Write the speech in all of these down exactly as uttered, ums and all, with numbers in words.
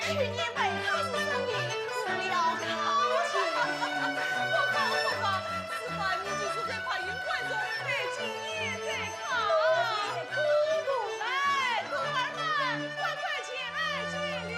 去年陪他是生病，吃了高兴。不妨，不妨，此番你就是在白云观中陪今夜再看。哎，徒儿们，快快前来见礼。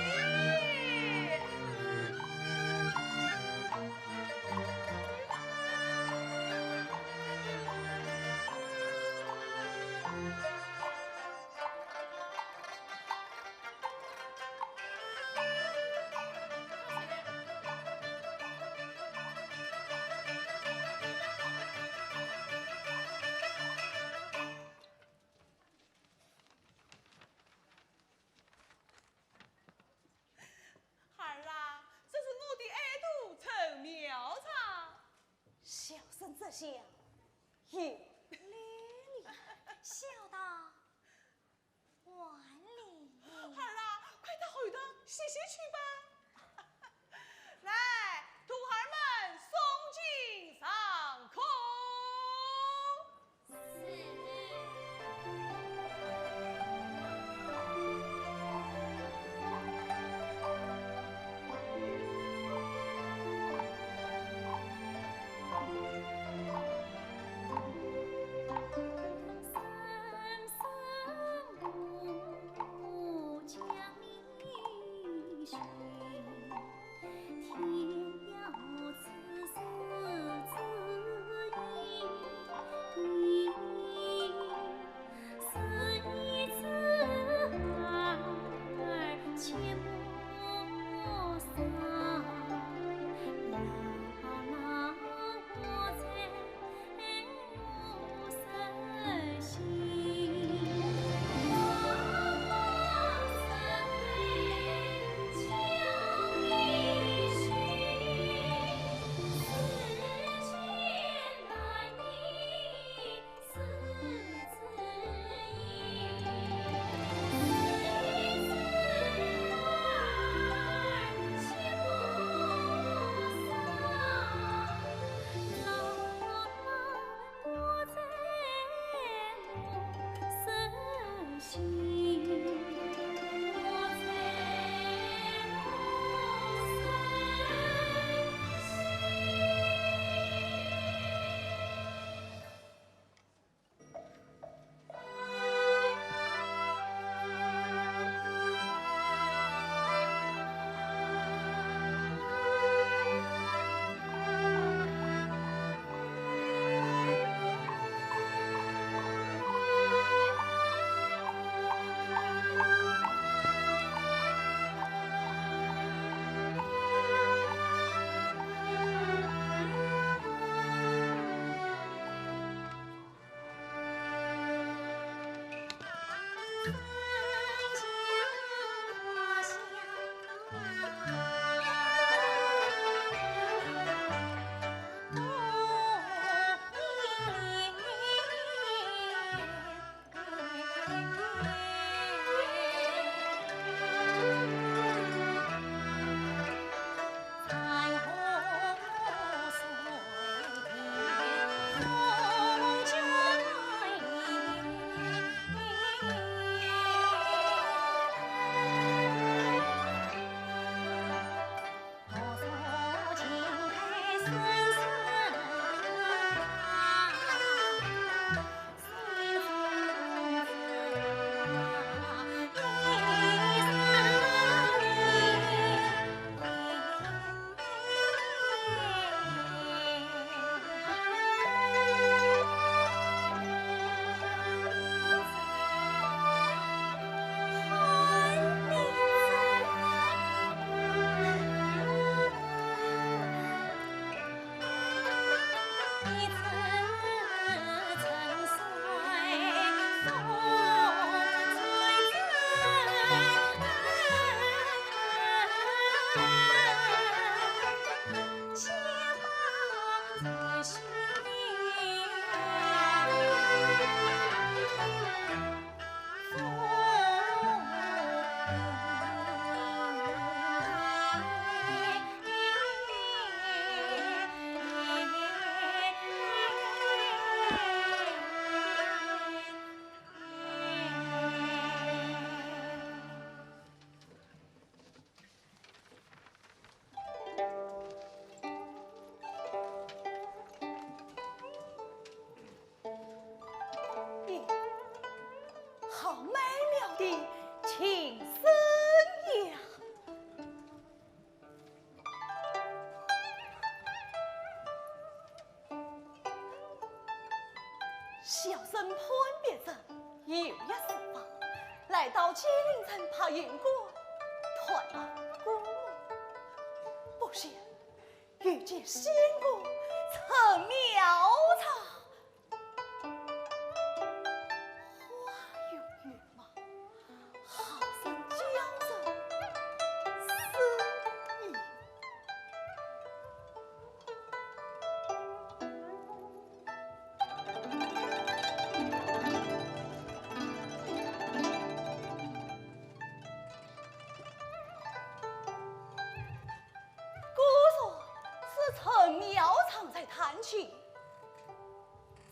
孩儿啊，这是我的爱徒陈妙钗。小生这厢有礼，小的还礼。孩儿啊，快到后堂歇歇去吧。来，徒儿们送进上空。判别者，游历四方，来到金陵城白云观，探望姑母。不想遇见仙姑陈妙嬹，花容月貌，好生叫人思念。 姑说是陈妙嬹在弹琴，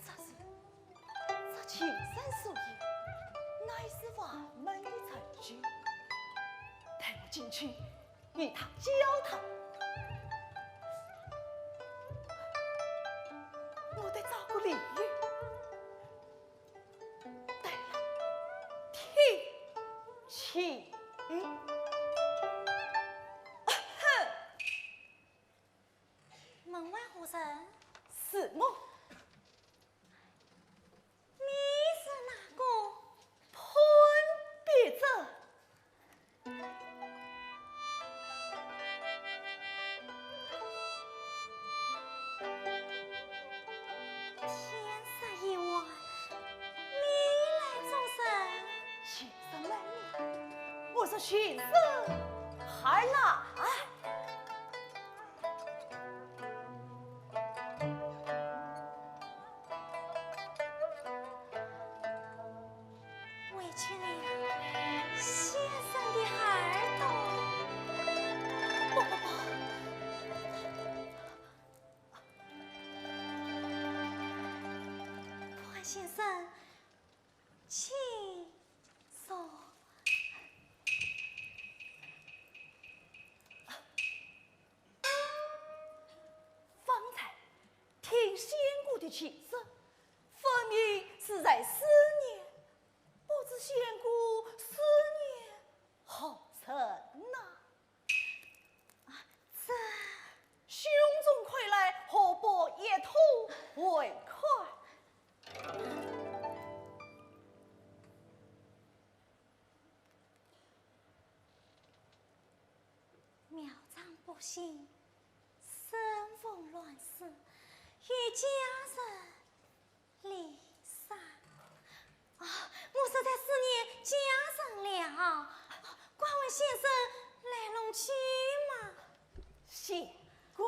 这是，这琴声素雅，乃是完美的成就。待我进去与她交谈。我得找个理由，对了，听清。哼！门外何人？是我。你是哪个？判别者。 天色已晚，你来做甚？寻声问你，我是寻声而来。 委屈了先生的耳朵。不，不，不。潘先生，请坐。方才听仙姑的琴声， 分明是在思念，不知仙姑思念何人呐？啊，这胸中亏来，何不一吐为快？妙嬹不幸，身逢乱世，与家人 离散。啊，我是在思念家人了。敢问先生来龙去脉？仙姑。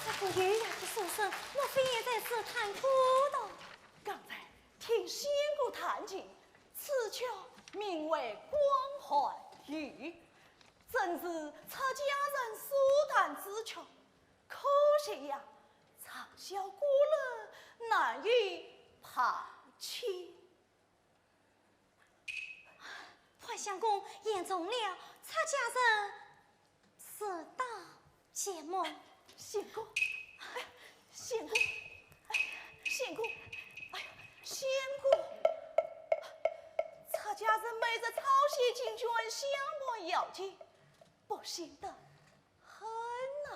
这个优雅的书生，莫非也在此弹古道？刚才听仙姑弹琴，此曲名为《广寒雨》，正是出家人所弹之曲，可惜呀，长啸孤冷，难以排遣。 潘相公言重了，出家人自当寂寞。仙姑，哎，仙姑，哎，仙姑，哎呀，仙姑，出家人每日操写经卷，相伴摇琴，不幸得 很呐。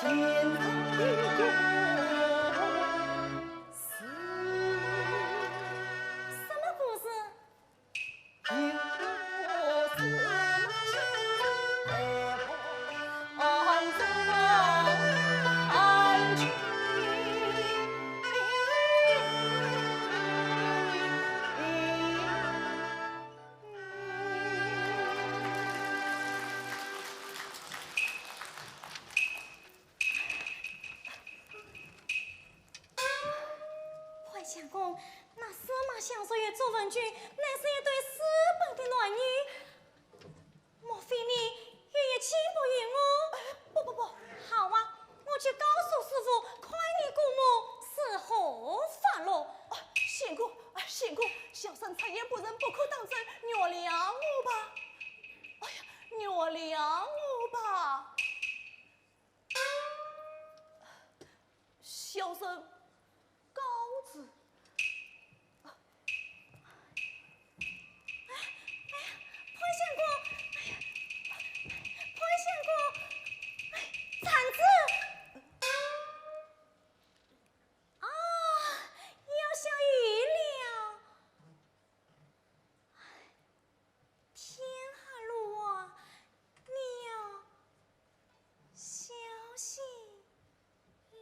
什么故事？潘相公，那司马相如与祝文君，乃是一对私奔的男女。莫非你有意轻薄于我？哎，不，不，不。好啊，我去告诉师父，快你姑母是何法路。啊，相公，啊，相公，小生出言不慎，不可当真，原谅我吧。哎呀，原谅我吧。 小生告辞。哎，哎呀，潘相公，哎呀，潘相公，哎，站住！啊，要下雨了。 天下路啊，你要小心了。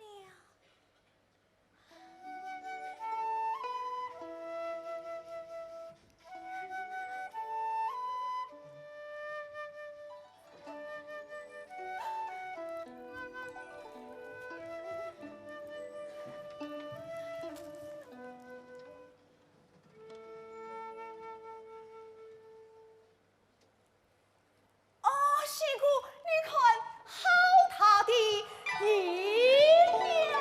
哦，相公，你看，好大的雨呀！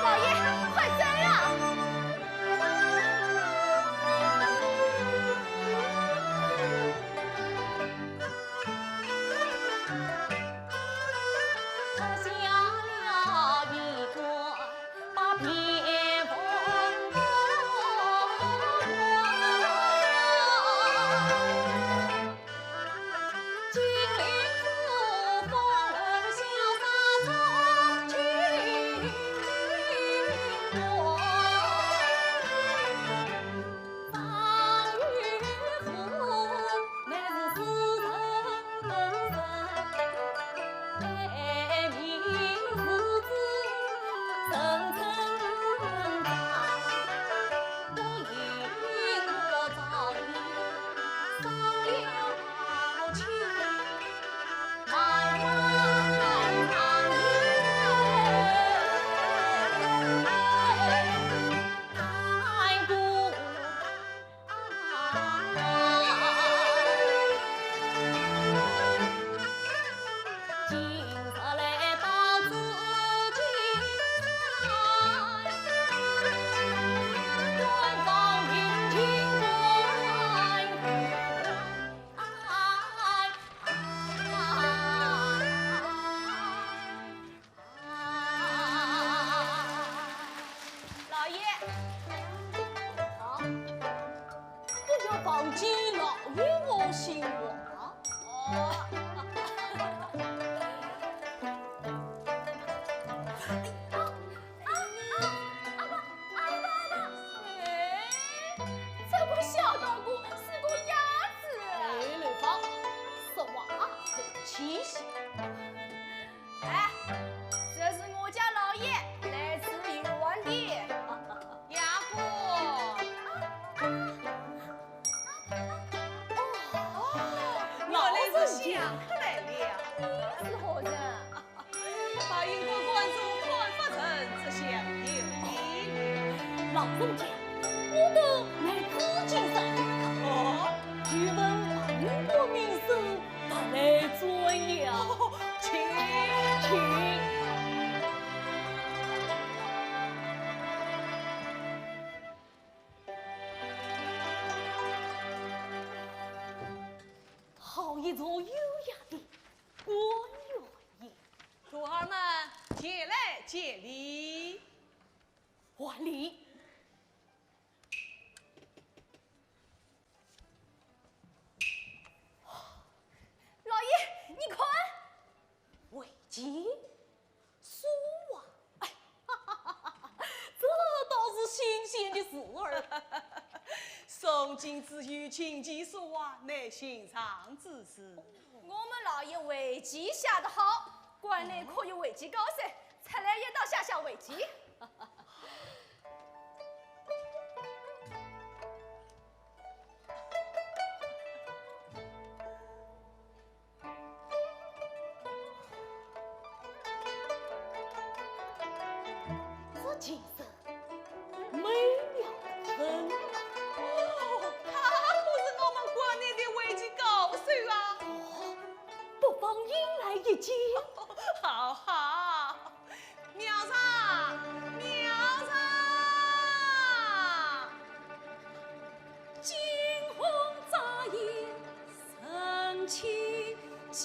老爷，快走啊！ 老爷，好，不要忘记老爷我姓王。哦。哎，啊，啊，啊，啊，啊，啊，哎，这个小道姑是个鸭子。哎，刘芳，说话很清醒。 哎，这是我家老爷来自远方的人家，我等乃紫禁城。哦，久闻大明国名声，特来转呀。哦，请，请。好一座优雅的官员呀！徒儿们，前来见礼。 还礼。老爷，你看。围棋？书画？哎，哈哈哈哈，这倒是新鲜的事儿。宋金之玉琴棋书画，乃寻常之事。我们老爷围棋下得好，馆内可有围棋高手， 出来一道下下围棋。这琴声 美妙得很。哦，他可是我们馆内的围棋高手啊。哦，不妨引来一见。好，好。苗场，苗场。惊鸿眨眼，神清气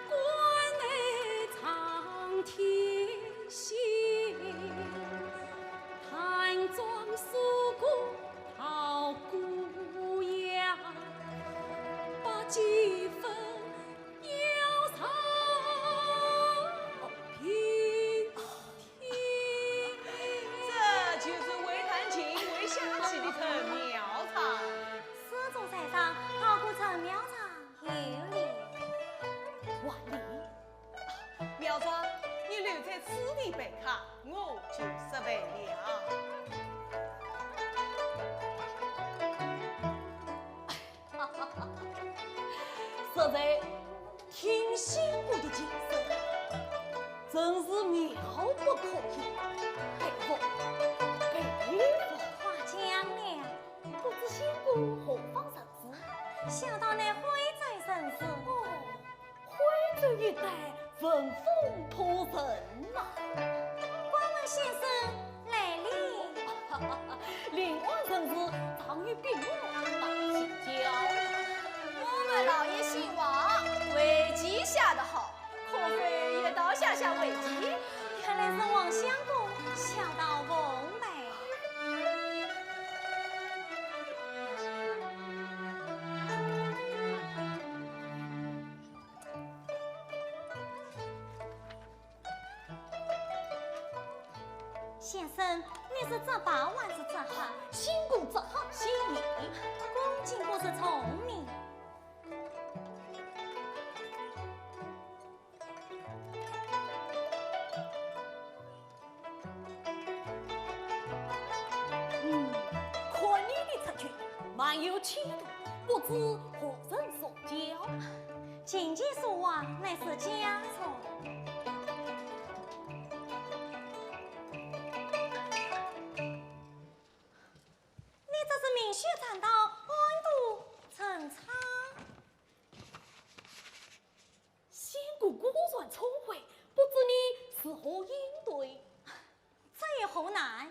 关内苍天心，弹妆素裹陶孤杨，把几分妖娆平 这就是会弹琴、会下棋的陈苗场。书中在上，好过陈苗场有礼。还礼。苗场，你留在此地备课，我就失陪了。 实在听仙姑的琴声，真是妙不可言，佩服，佩服。夸奖了。不知仙姑何方人氏？想到乃徽州人氏。哦，徽州一带 文风普盛呐。敢问先生来历？临安人氏，常与兵马打琴交。我们老爷姓王，围棋下得好，可否也到下下围棋？原来是王相公，小道奉陪。 先生，你是执白还是执黑？仙姑执黑先行。恭敬不如从命。 嗯，看你的出拳，蛮有气度，不知何人所教？琴棋书画，乃是家传。你这是明学栈道，暗度陈仓。 仙姑果然聪慧，不知你如何应对？这有何难？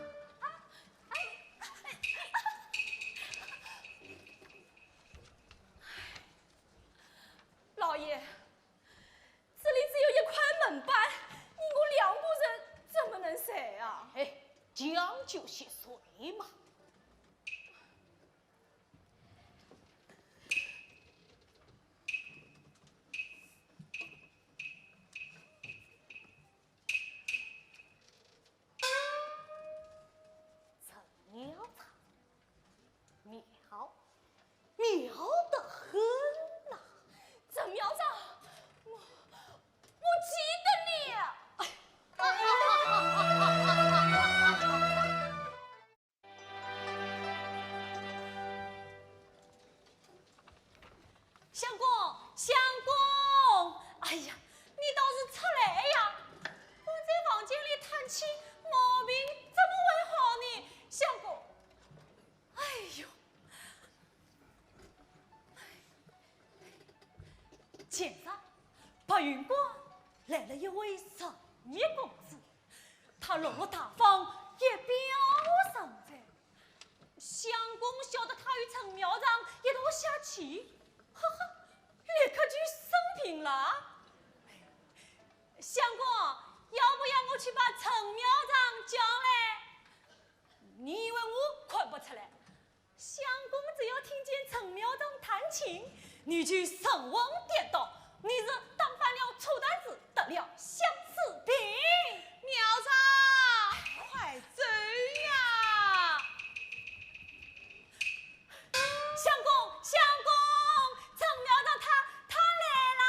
好，妙得很呐。陈庙长，我，我记得你。哎，相公，相公，哎呀，你倒是出来呀！我在房间里叹气，毛病怎么会好呢？相公，哎呦，前日白云观来了一位神秘公子，他落落大方，一表人才。相公晓得他与陈庙长一同下棋，哈哈，立刻就生病了。相公，要不要我去把陈庙长叫来？你以为我看不出来？相公只要听见陈庙长弹琴，你就神魂颠倒，你是打翻了醋坛子，得了相思病。庙长，快走呀！相公，相公，陈庙长他，他来了。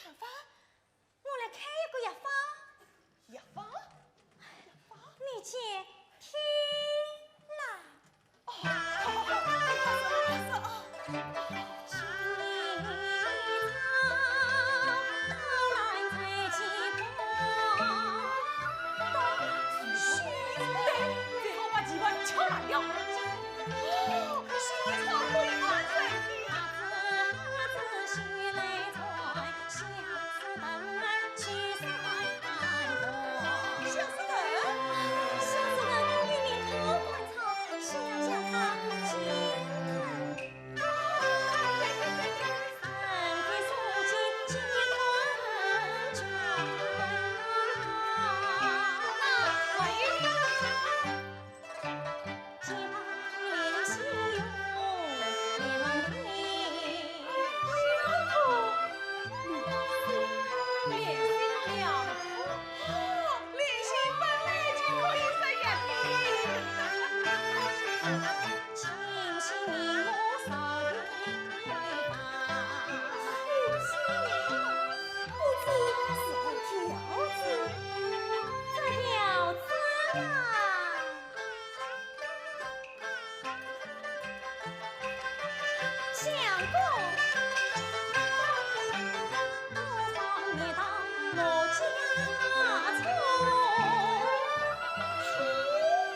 药方？我来开一个药方。药方？你先听啦。哦，好，好，好，快说，快说，哦。对，最好把气泡敲烂掉。哦，薰衣草可以安神的。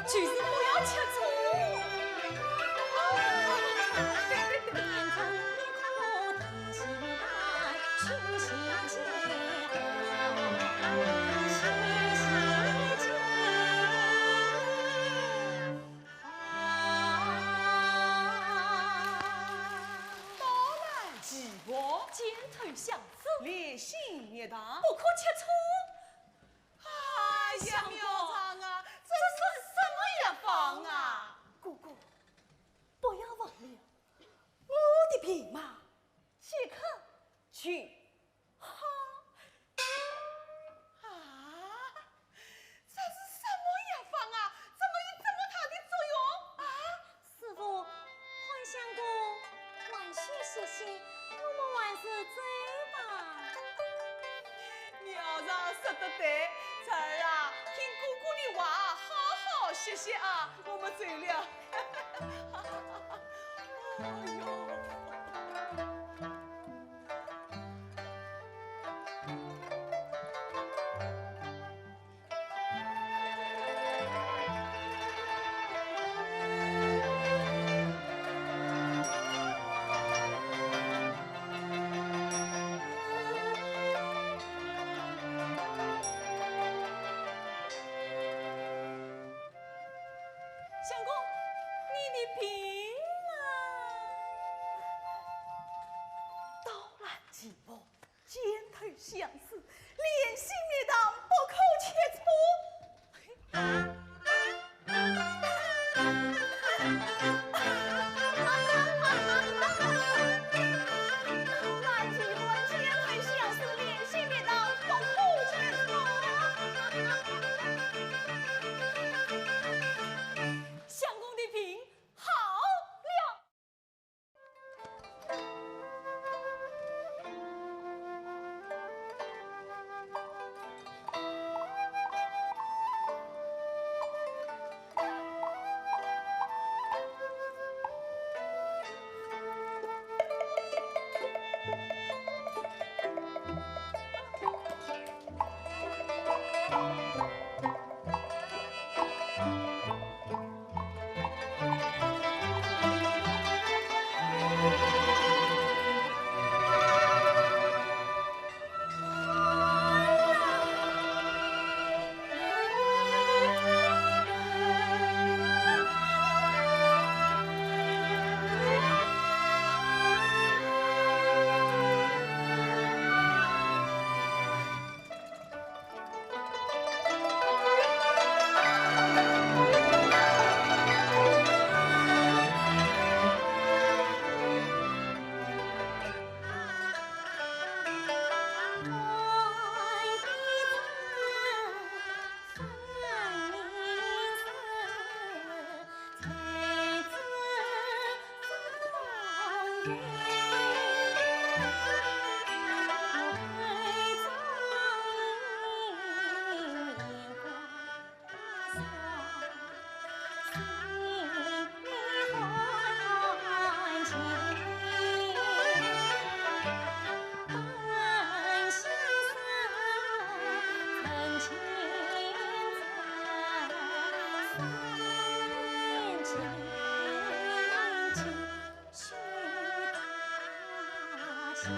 就是不要吃醋。哎呀，妙丈啊，这是什么药方啊？哥哥，不要忘了，我的病嘛，即刻就好。啊，这是什么药方啊？怎么有这么大的作用啊？ 师傅，幻相公，还是歇歇，我们还是走吧。妙丈说得对，侄儿啊，听哥哥的话，好好歇歇啊，我们走了。哎呦。 相公，你的病啊，刀兰继母， 肩头相思，怜惜蜜糖，不可吃醋。相公的病好了。哎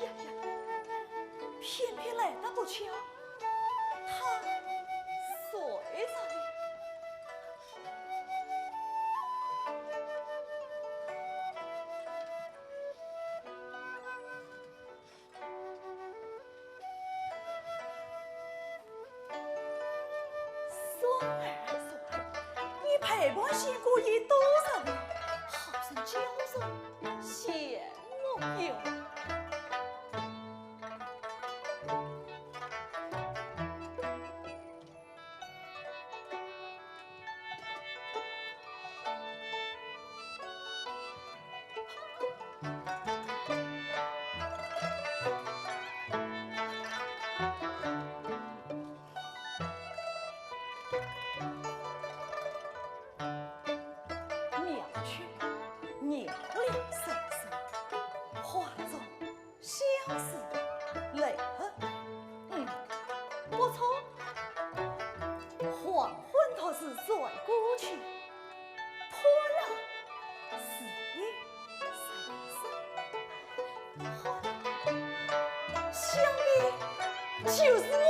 呀呀，偏偏来得不巧，他睡着了。孙儿，孙儿，你陪伴仙姑爷多日了，好生教授，谢我有。来了。嗯，不错。黄昏倒是算过去，盼啊，是你，是你，好了，想你就是我。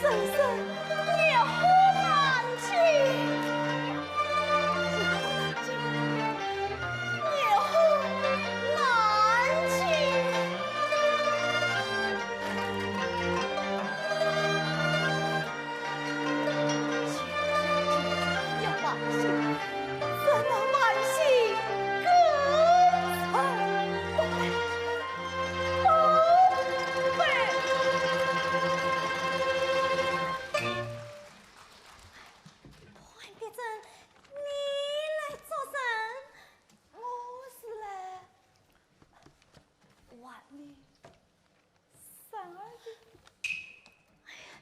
真是月红难见，月红难见。要放心，怎能放心？更曾不来。 宝贝。潘必正，你来作甚？我是来还你三儿的。哎呀，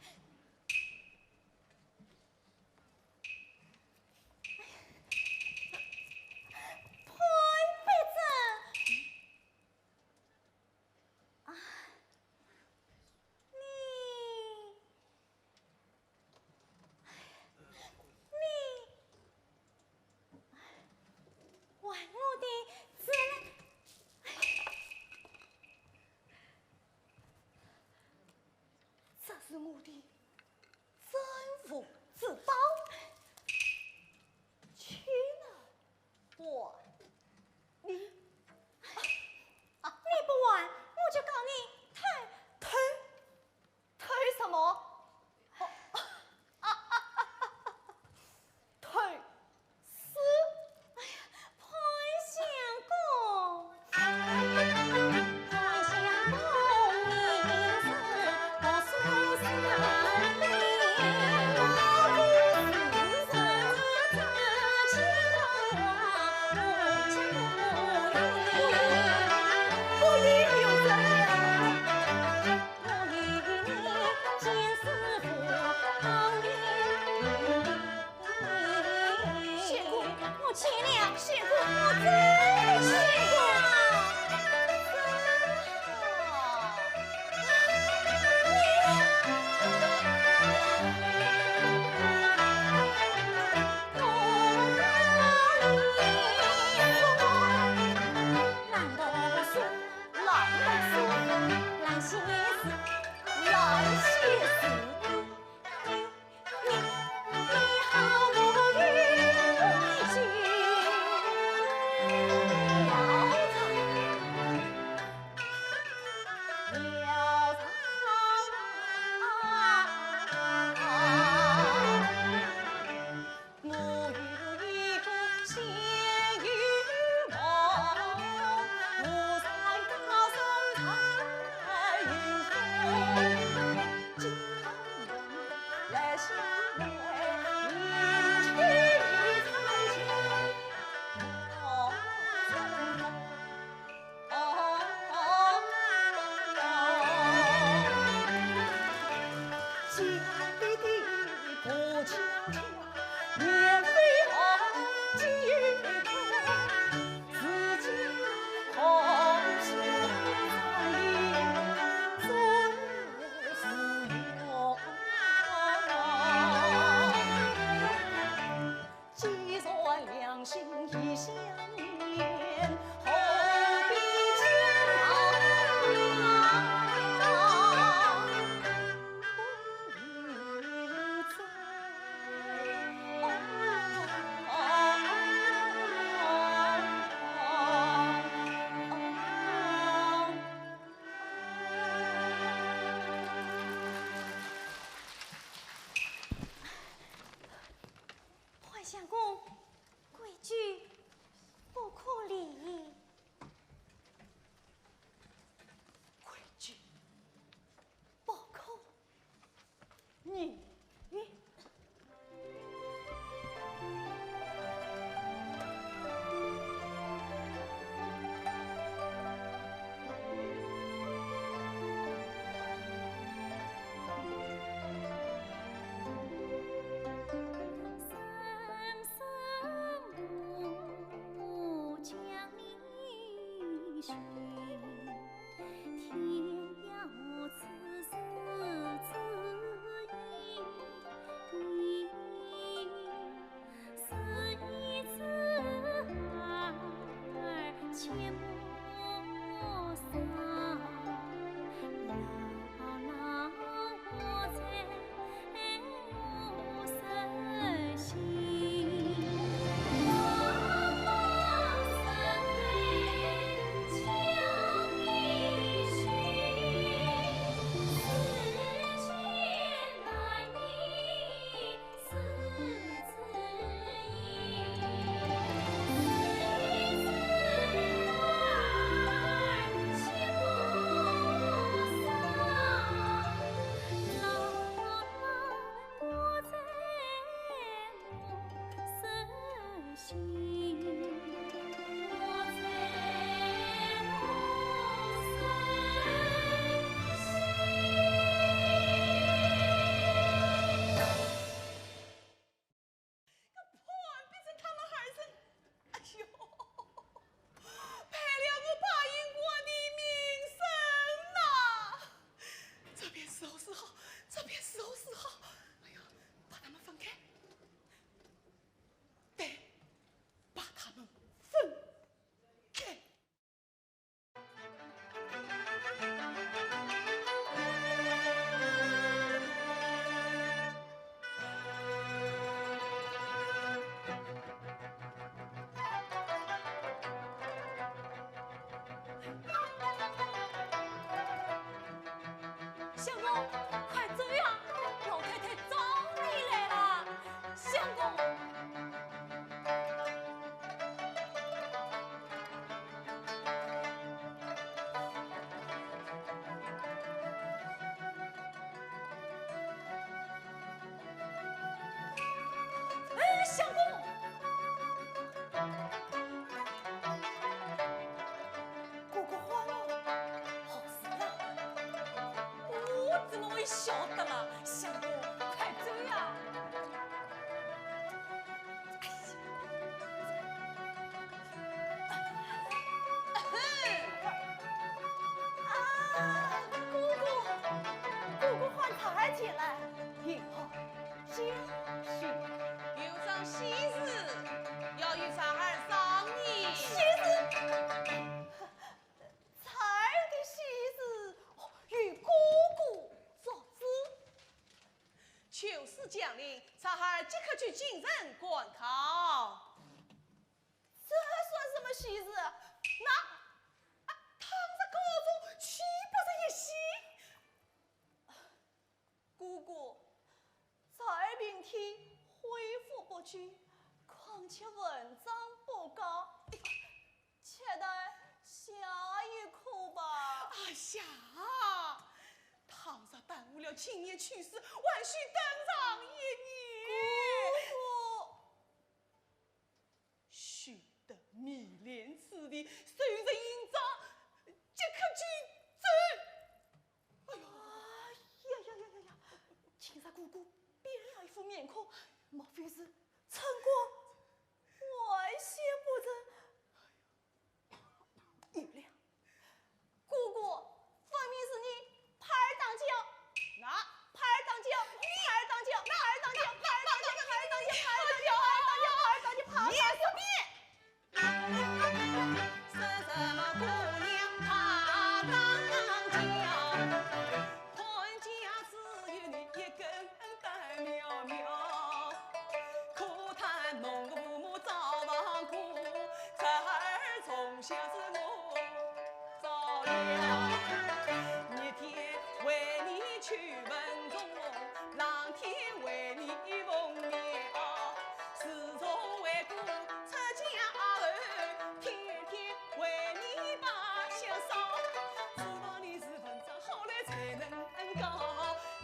潘必正。 啊，你，你还我的这，这是我的镇府之宝，岂能 还你。你不还，我就告你偷。偷？偷什么？偷诗？哎呀，潘相公。 相公，我去了。相公，我走了。相公。难道是？难道是？难些是？难些是？ 潘相公，规矩不可离。规矩不可离。相公，快走呀！老太太找你来了。相公。哎，相公。 哥哥唤我，何事啊？我怎么会晓得啦？相公，快走呀！哎呀，啊，哥哥，哥哥唤姹儿前来，有何喜讯？有桩喜事，要与姹儿商议。喜事？ 姹儿的喜事，哦，与哥哥作主。秋试将临，姹儿即刻去京城赶考。这算什么喜事？那，啊，倘若考中，岂不是一喜？ 哥哥，姹儿明天恢复不济，况且文章不高，且待下一科吧。哎呀，倘若耽误了青年趣事，还须等上一年。哥哥， 休得迷恋此地，收拾行装，即刻就走。哎呦，哎呀呀呀呀呀！今朝哥哥变了一副面孔，莫非是春光外泄不成？ 有了，哥哥，分明是你拍儿打脚。那，拍儿打脚，拍儿打脚，拍儿打脚，拍儿打脚，拍儿打脚，拍儿打脚，拍儿打脚，拍儿打脚，拍儿打脚。你也是你。说什么姑娘拍打脚？ 看家只有你一根单苗苗，可叹侬个父母早亡故，姹儿从小是我照料。日天为你去耕种，冷天为你奉棉袄，自从回故出嫁后，天天为你把香烧。知道你是 文章好来才能高，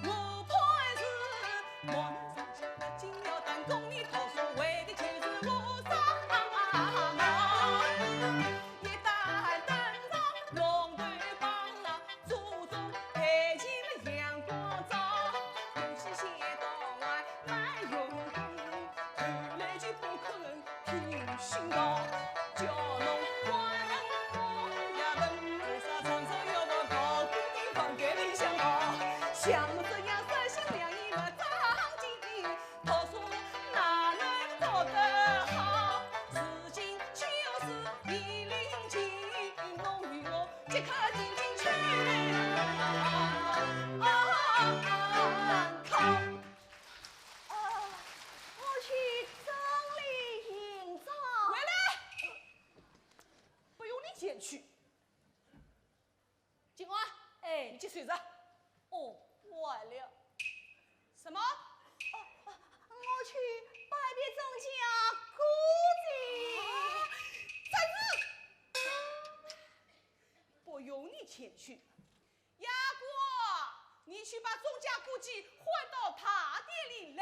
我怕是莫能上进，进了当功你读书为的就是我啥忙。一旦登上龙头榜上，祖宗抬起了阳光照，有些些东外蛮用功，后来就不可能 听训道，叫侬官人公也问，为啥常常要到高官的房间里向逃？像我这样三心两意没长进，读书哪能读得好？如今就是一领巾，侬与我即刻进京去。啊，啊，啊，啊， 我去整理行装。回来！不用你前去。金花，哎。你去睡着。哦，晚了。什么？哦，哦，我去拜别钟家姑姐。啊，站住！不用你前去。 丫鬟，你去把钟家姑姐唤到大殿里来。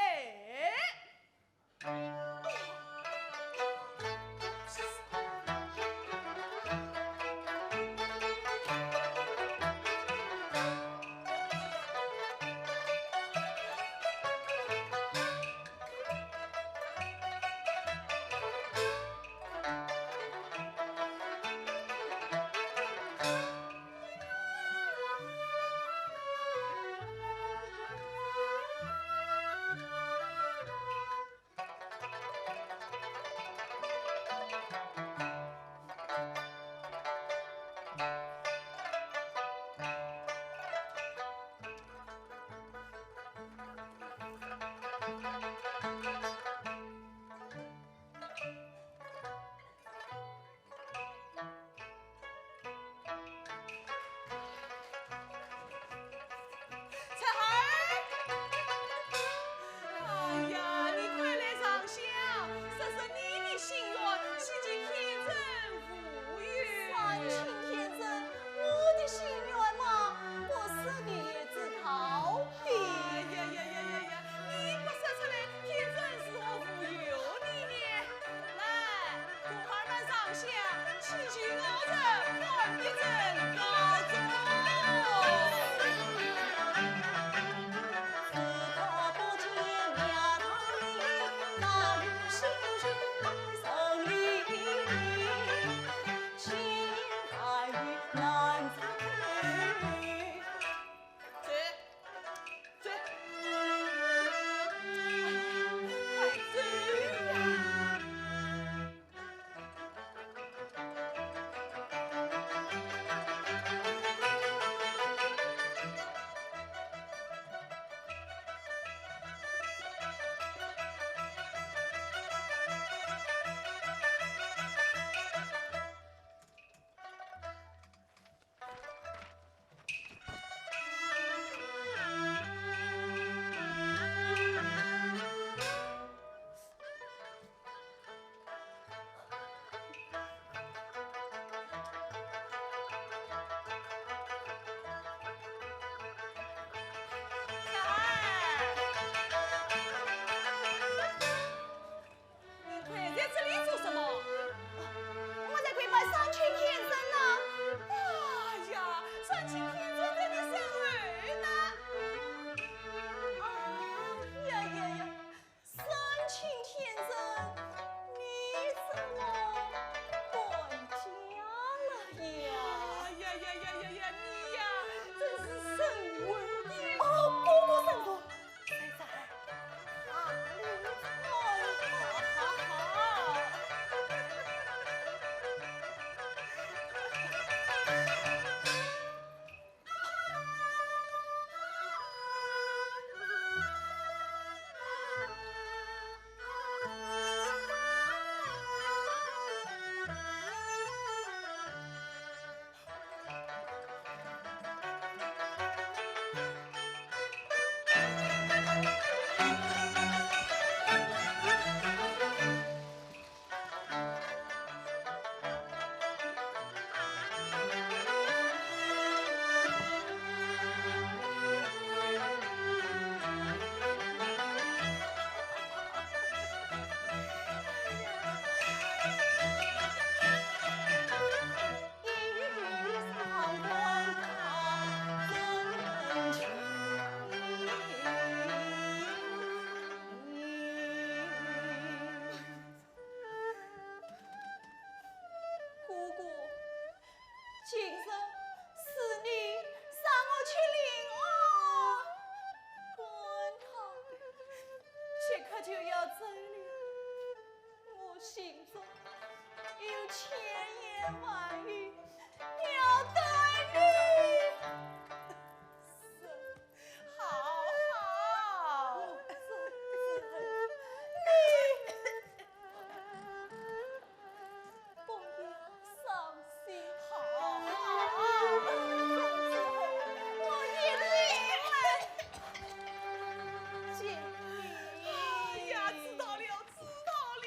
心中有千言万语要对你说。好，好，你不要伤心。好，好，好，我一定会 见你。哎呀，知道了，知道了。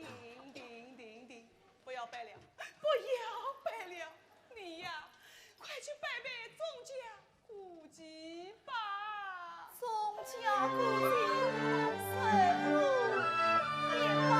停，停，停，停，不要拜了，不要拜了。你呀，快去拜拜钟家姑姐吧。钟家姑姐，随我一拜。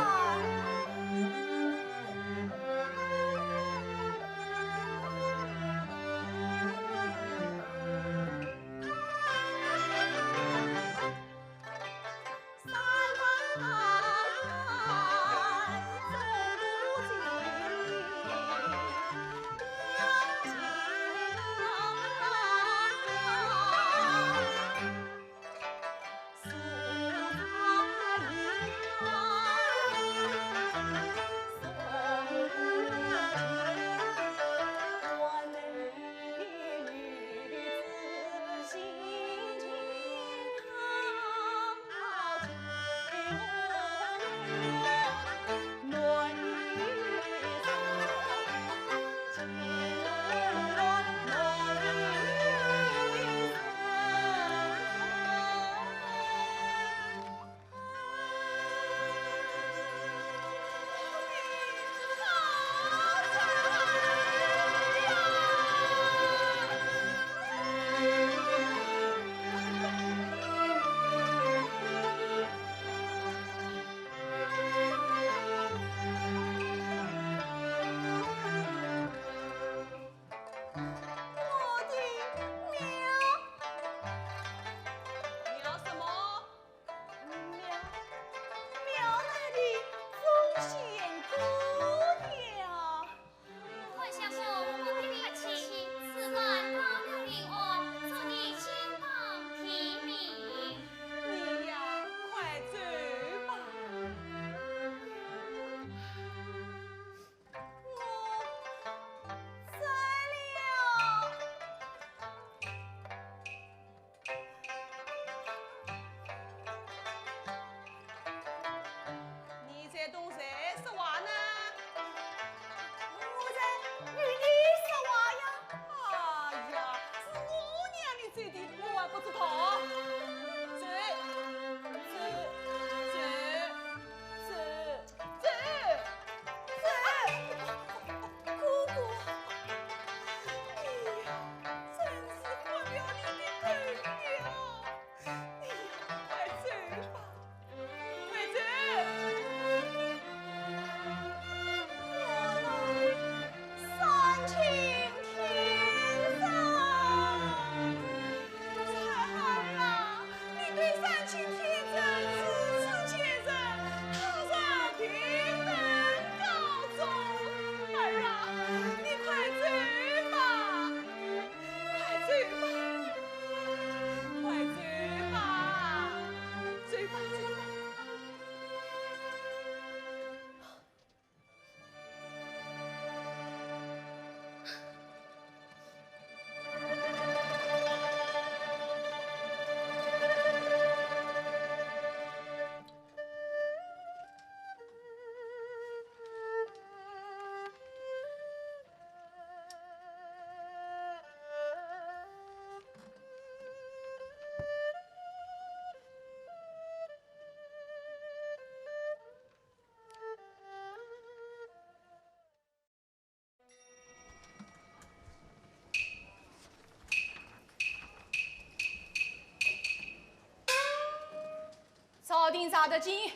查得清，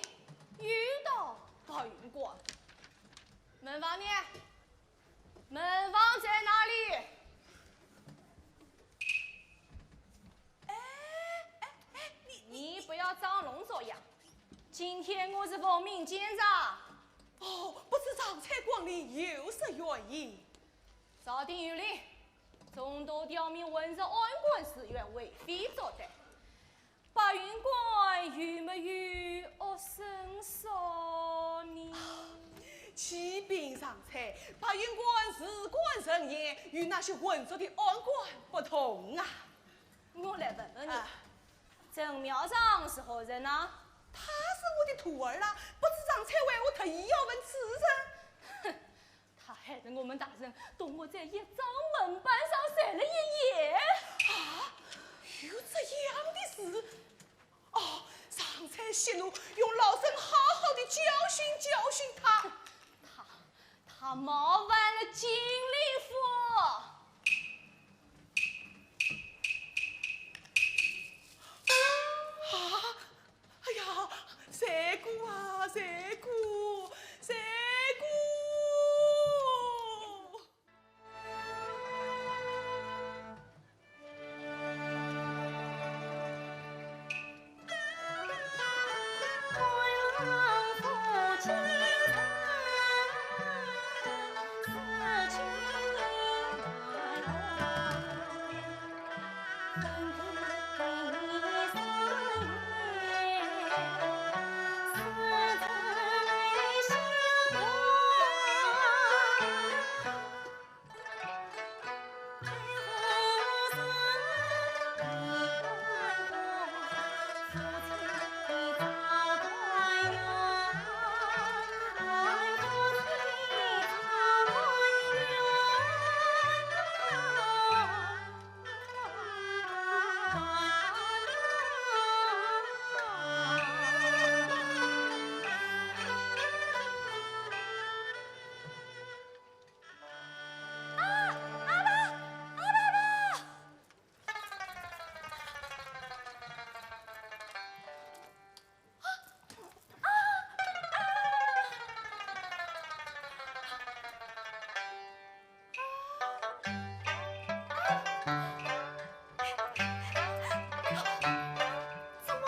有道白云观。门房呢？门房在哪里？哎，哎，哎，你，你不要装聋作哑。今天我是奉命监察。哦，不知常差光临，有何原因？朝廷有令，总督调命混入安官侍卫，为非作歹。 白云观有没有恶生所呢？启禀常差，白云观事关森严，与那些混俗的安官不同啊。我来问问你，啊。陈庙长是何人啊？他是我的徒儿啦，不知常差为何特意要问此人？哼， 他害得我们大人同我在一张门板上睡了一夜。啊，有这样的事？哦，常差息怒，容老身好好的教训教训他。他，他冒犯了金陵府。啊， 哎呀，罪过啊，罪过，罪过！怎么，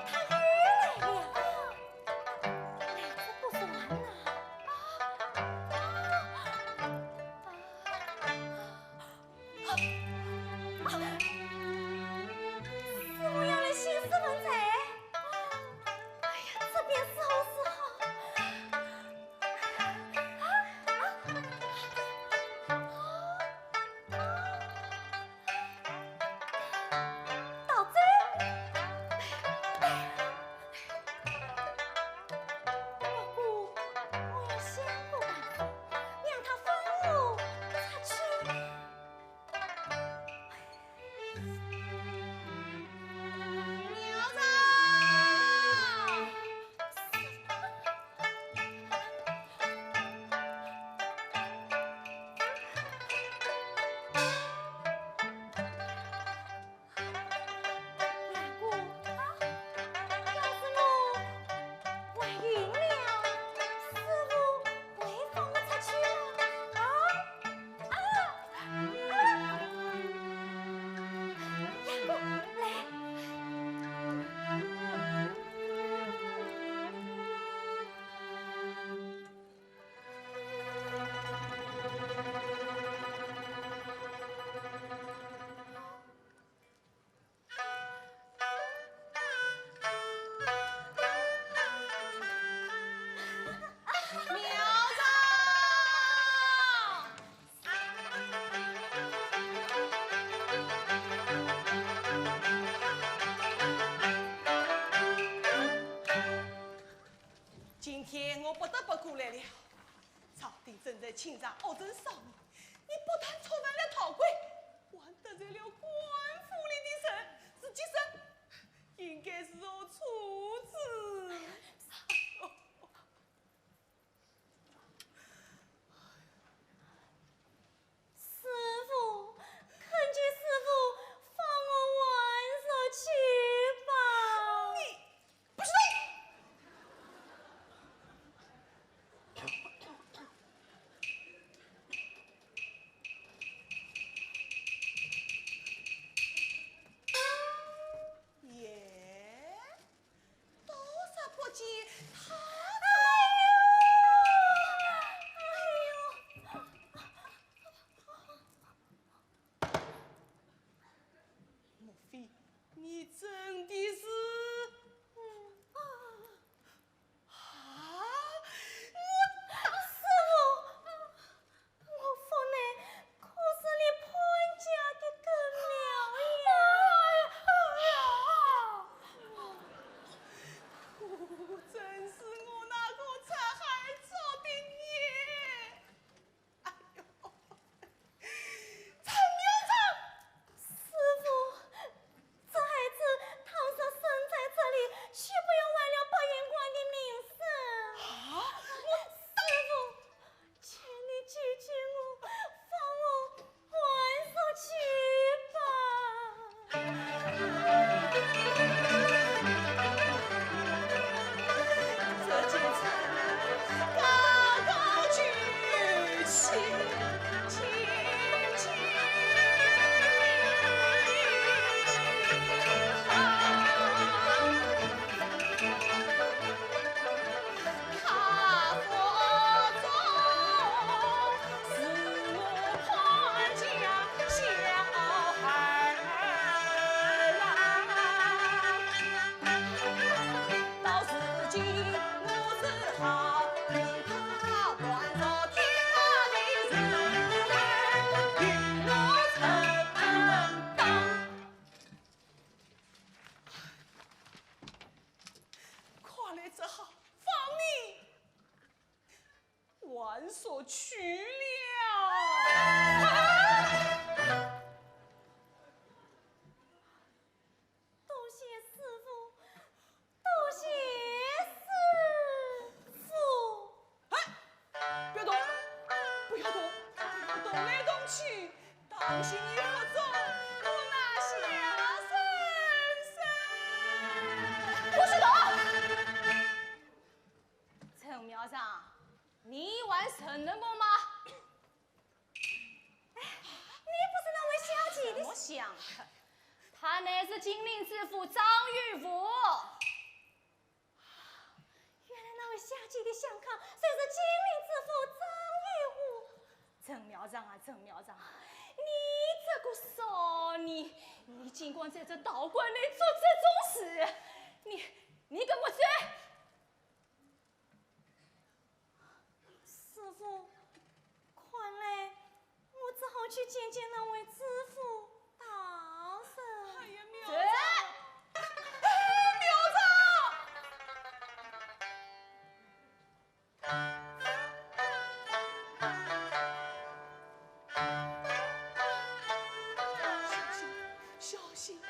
他又来了？来者不善呐！啊，啊，啊，师父要来兴师问罪？哎呀，这便如何是好？啊，啊，啊，啊。 道尊，我姑，我要想个办法，让他放我出去。苗长。 阿哥，啊，要是我怀孕了，师父会放我出去吗？啊？啊？啊？阿哥，来。 苗长！今天我不得不过来了。朝廷正在清查恶政少年，你不但触犯了条规，还得罪了官府里的人，自己说应该如何处置？ 师父，恳求师父放我还俗去吧。你不许动！你真的是……嗯，啊，啊，我……师傅，我服你可是你潘家的根苗呀！哎呀，哎呀，果真是我那个拆孩子的孽！ 哎呦，陈苗长！师傅，这孩子倘若生在这里，岂不要坏了白云观的名声？啊，我……师傅，请你救救我，放我还俗去吧。 看来只好放你 还俗去了。多谢师傅，多谢师傅。哎，不要动，不要动，不要动来动去，当心你不中我那下人参。不许动！ 陈苗长，你还承认我吗？哎，你不是那位小姐的……什么小姐？她乃是金陵知府张玉福。原来那位小姐的相公就是金陵知府张玉福。陈苗长啊，陈苗长啊，你这个少年，你竟敢在这道观里做这种事，你，你给我走！ 师傅，看来我只好去见见那位知府大人。哎呀，苗长！哎，苗长！小心，小心，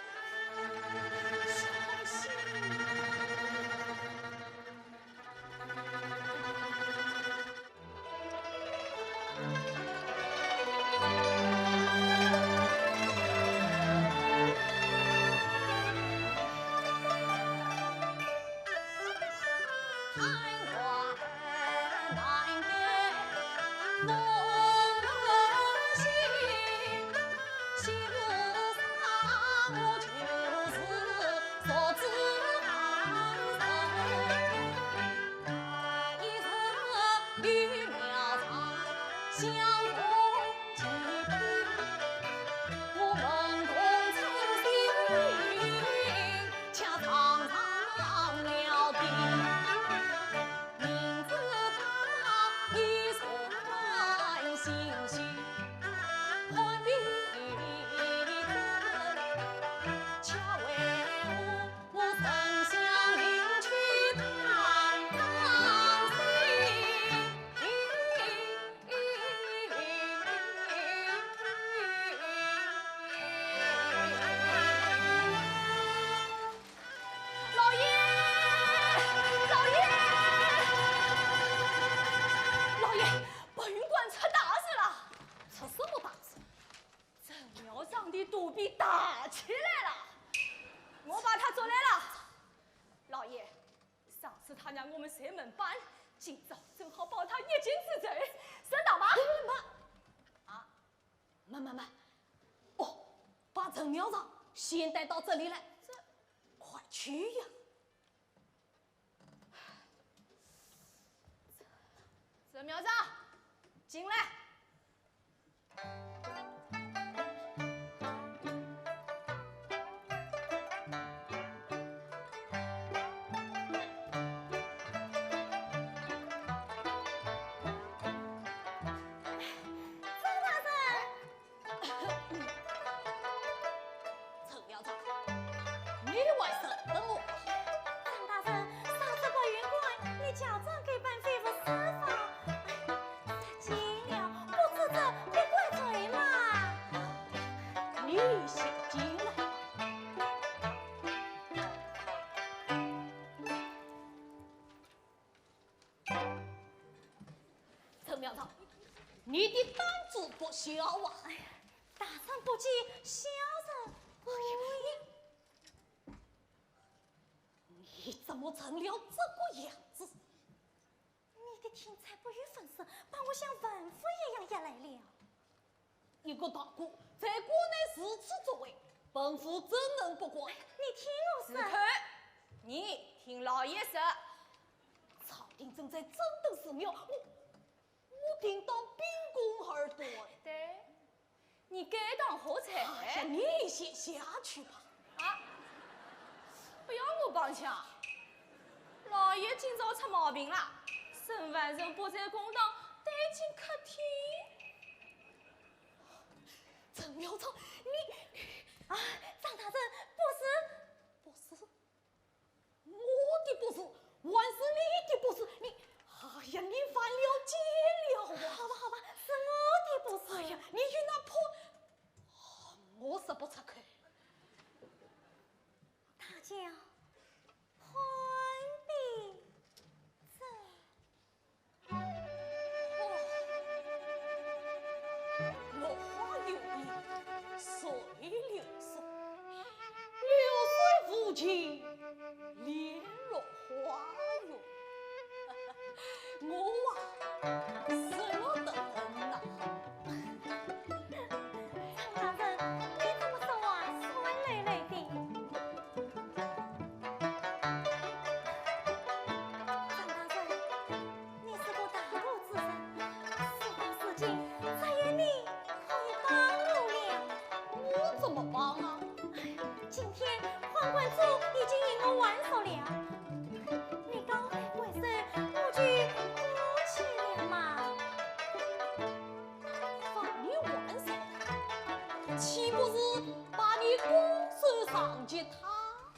小心！老爷，老爷，老爷，白云观出大事了！出什么大事？ 陈苗长的肚皮大起来了，我把他捉来了。老爷，上次他让我们拆门板，今朝正好报他一箭之仇，升堂吧。慢，啊？慢慢慢，哦，把陈苗长先带到这里来。这……快去呀！ 陈苗长，进来。还认得我？张大人，上次白云观，你假装给办非法司法，哎，杀鸡了，不知者必怪罪嘛。你先进来。陈苗条，你的胆子不小啊！哎呀，大人不计，小人无礼。你怎么成了这个样子？你的听差不与分说，把我像凡夫一样压来了。 一个大官在国内如此作为，本府怎能不管？你听我说。住口！你听老爷说。朝廷正在整顿寺庙，我，我听到秉公耳朵。对，你该当何罪？哎呀，你先下去吧。啊，不要我帮腔。老爷今朝出毛病了，沈万生不在公堂，带进客厅。 陈苗条，你……啊，张大人，不是。不是？我的不是，还是你的不是？你……哎呀，你犯了戒了啊！好吧，好吧，是我的不是。哎呀，你与那泼……哦，我说不出口。大家攀比者。 落花有意，随柳送。柳虽无情，恋落花容。我啊，失落得很呐。张大人，你怎么说话酸溜溜的？ 张大人，你是个大度之人，事到如今，只有你可以帮我了。我怎么帮啊？哎呀，今天判官朱已经与我还手了，你高抬贵手，我就过去了嘛。放你还手，岂不是把你拱手让给他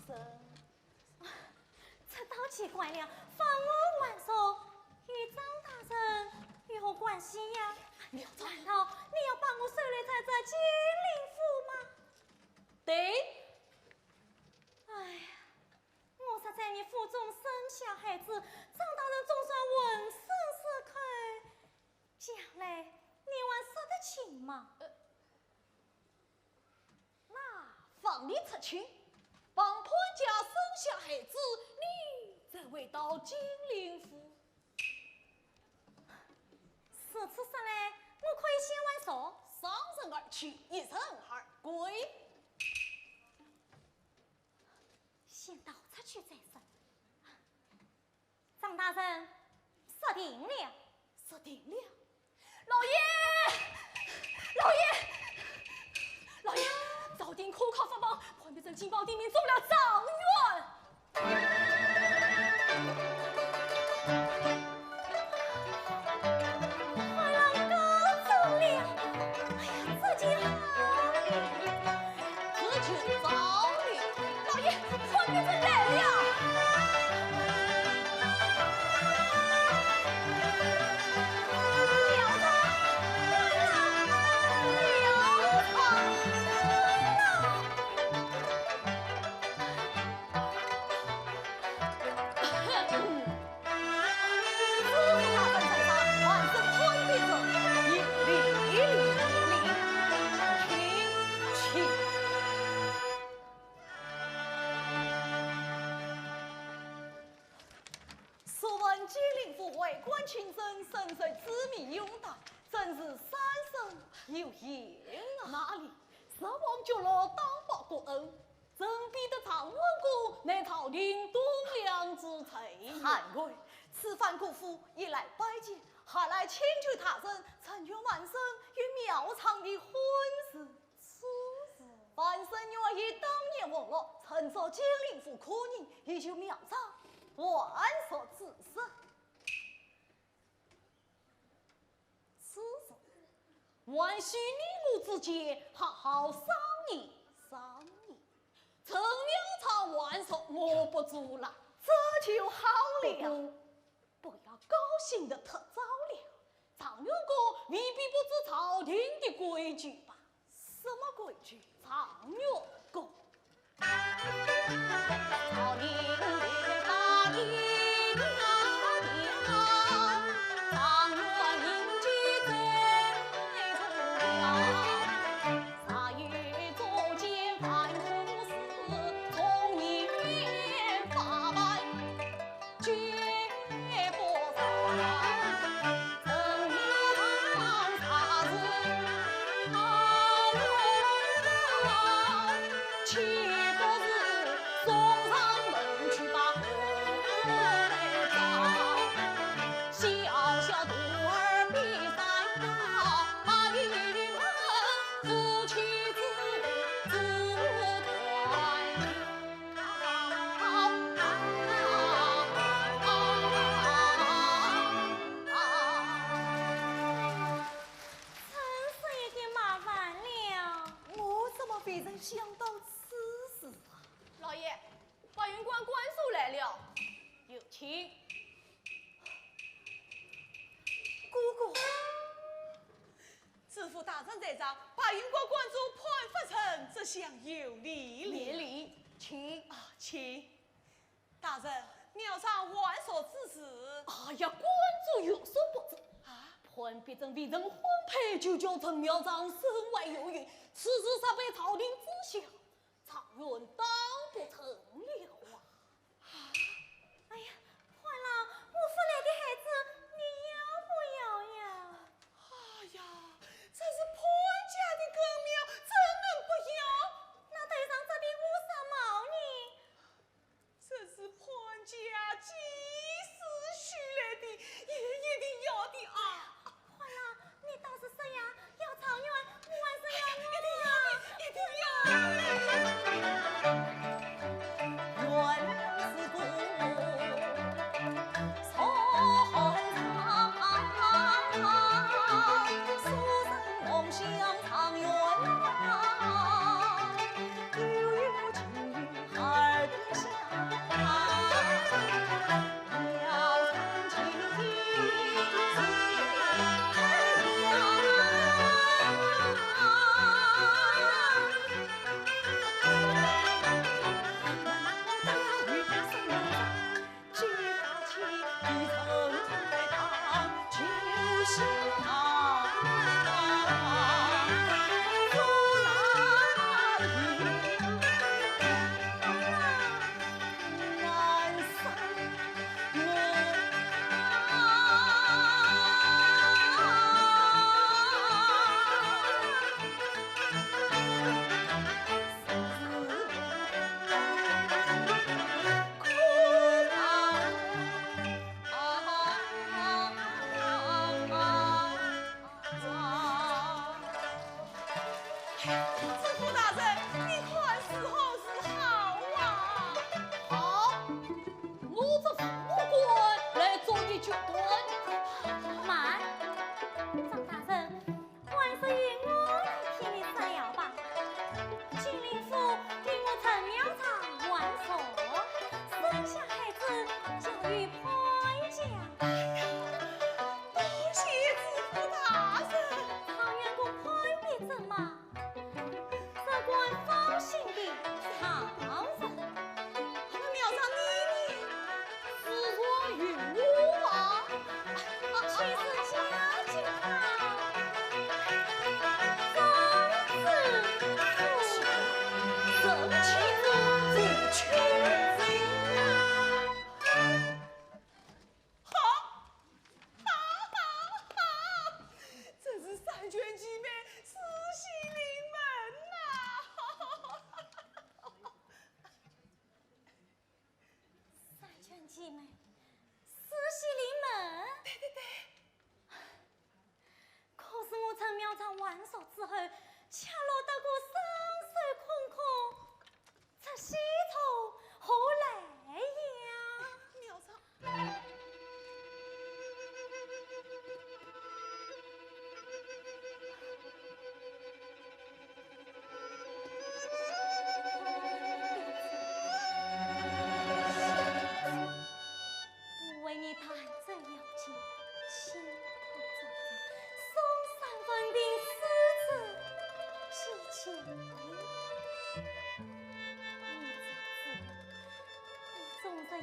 人？ 这倒奇怪了，放我还手，与张大人有何关系呀？苗条，难道你要把我收留在这金陵府吗？对。哎呀，我若在你府中生下孩子，张大人总算浑身是口，将来你还说得清吗？呃， 那放你出去，帮潘家生下孩子，你再回到金陵府。如此说来，我可以先还手。双人而去，一人而归。先逃出去再说。 张大人，说定了。说定了。老爷，老爷，老爷，朝廷可靠发榜，潘必正金榜题名中了状元。快来告状了！哎呀，这就好了。 这就糟了。老爷，潘必正来了。苗条，苗条，苗条。素闻金陵府为官清正，深受子民拥戴，真是三生有幸啊！哪里，十王觉罗当报国恩， 朕比得唐文公乃朝廷栋梁之才。惭愧，此番姑父一来拜见，还来请求大人成全晚生与苗条的婚事。此事，晚生愿以当年文乐，成做金陵府苦人，以求苗条还俗之日。 此事，还需你我之间好好商议商议。陈庙场还俗，我不做了。这就好了。不过，不要高兴得太早了。状元公未必不知朝廷的规矩吧？什么规矩？状元公。朝廷的大礼呀，状元迎接最重要。 真是有点麻烦了。我怎么未曾想到此事啊？老爷，白云观观主来了，有请。哥哥，知府大人在上，白云观观主潘发成这厢有礼。免礼，请。啊，请。大人，庙场还俗之事。哎呀，观主有所不知。啊？潘必正未曾婚配，就叫陈庙场身外有孕，此事若被朝廷知晓， 状元当不成了啊！哎呀，潘郎，我府来的孩子，你要不要呀？哎呀，这是潘家的根苗，怎能不要？那头上这顶乌纱帽呢？这是潘家几世许来的，也一定要的啊！ 潘郎，你倒是说呀，要状元，我还是要我啊？一定要的，一定要的。知府大人，你看如何是好啊？好，我这副官来做一决断。慢，张大人，还是由我来替你说了吧。金陵府与我陈庙场还俗，生下孩子交与潘家。哎呀，多谢知府大人。状元公潘必正嘛， 这官放心的。这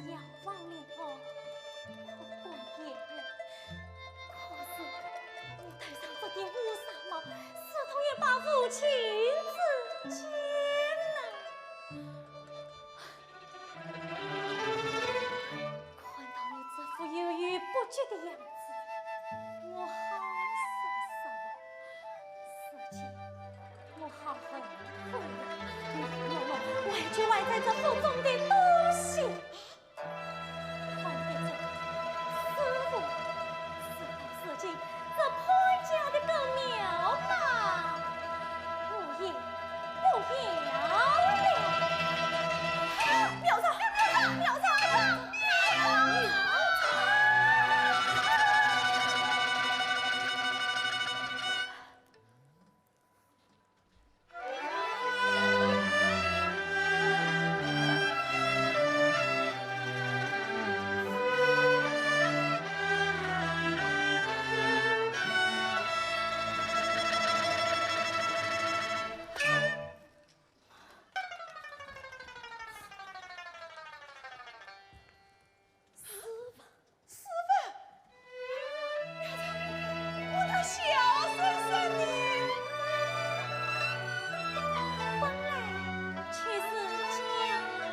要忘了我，不管也罢。可是你头上这顶乌纱帽，如同一把无情之剑呐。看到你这副犹豫不决的样子，我好失望。如今我好后悔呀！我，我，我，我要去还债这府中的东西。 还给这师傅，事到如今，这潘家的根苗嘛，我也不要了。苗丈，苗丈，苗丈，苗丈！师傅，师傅，我那小生生呢？本来就是假的。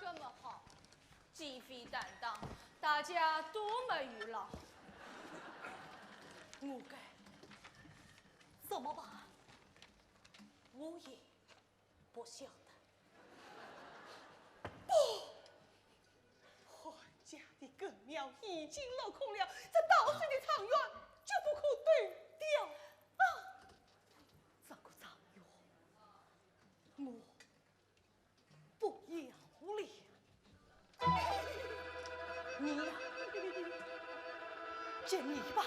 这么好，鸡飞蛋打，大家都没有了。我该，怎么办？我也不晓得。不，韩家的根苗已经落空了，这稻穗的长远就不可丢掉啊！这个长远，我 不要了。你呀，尽力吧。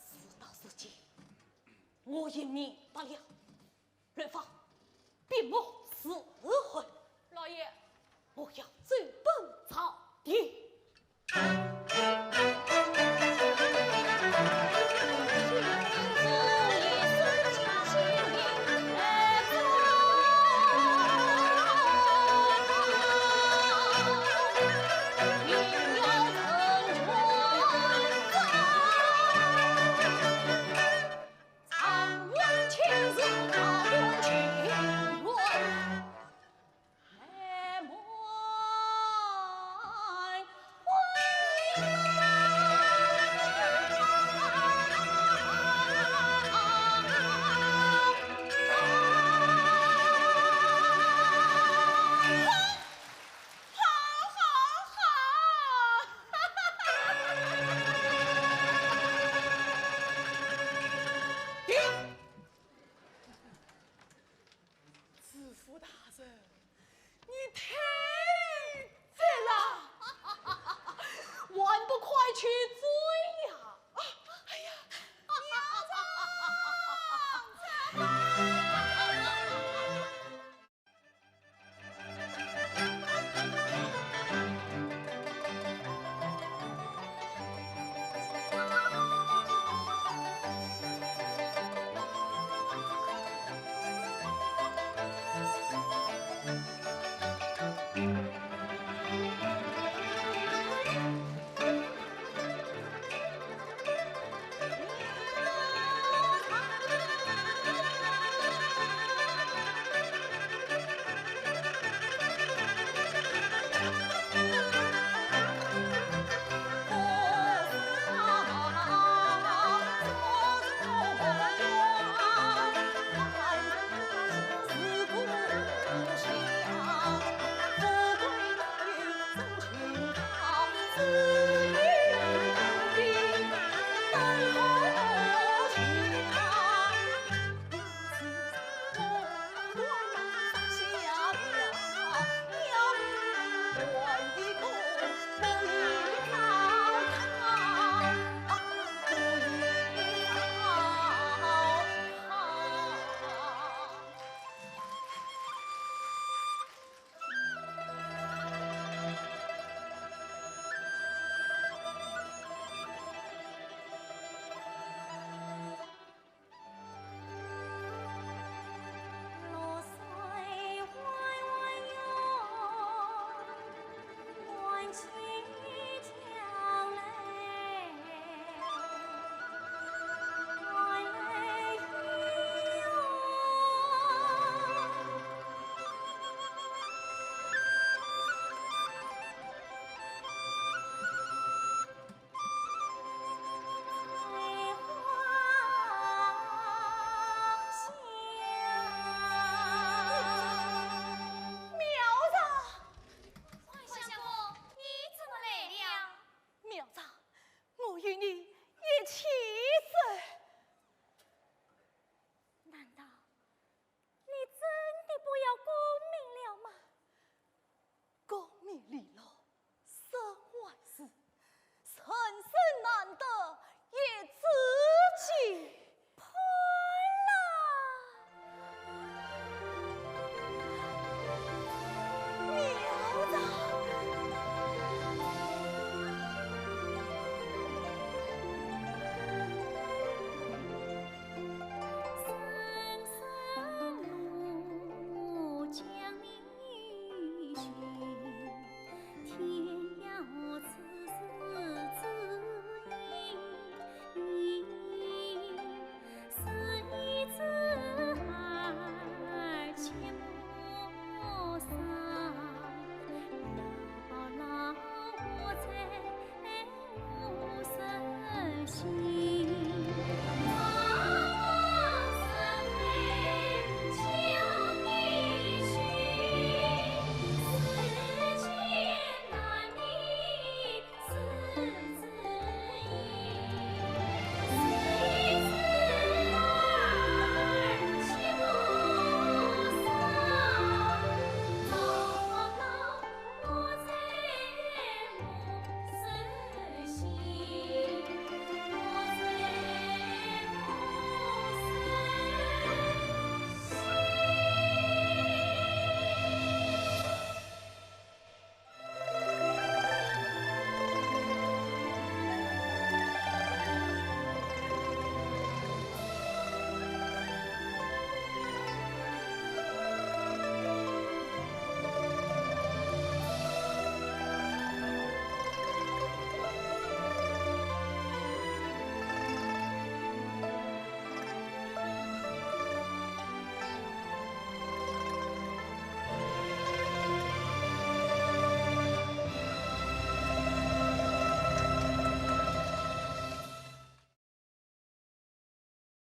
事到如今，我也明白了，兰芳，闭目思悔吧。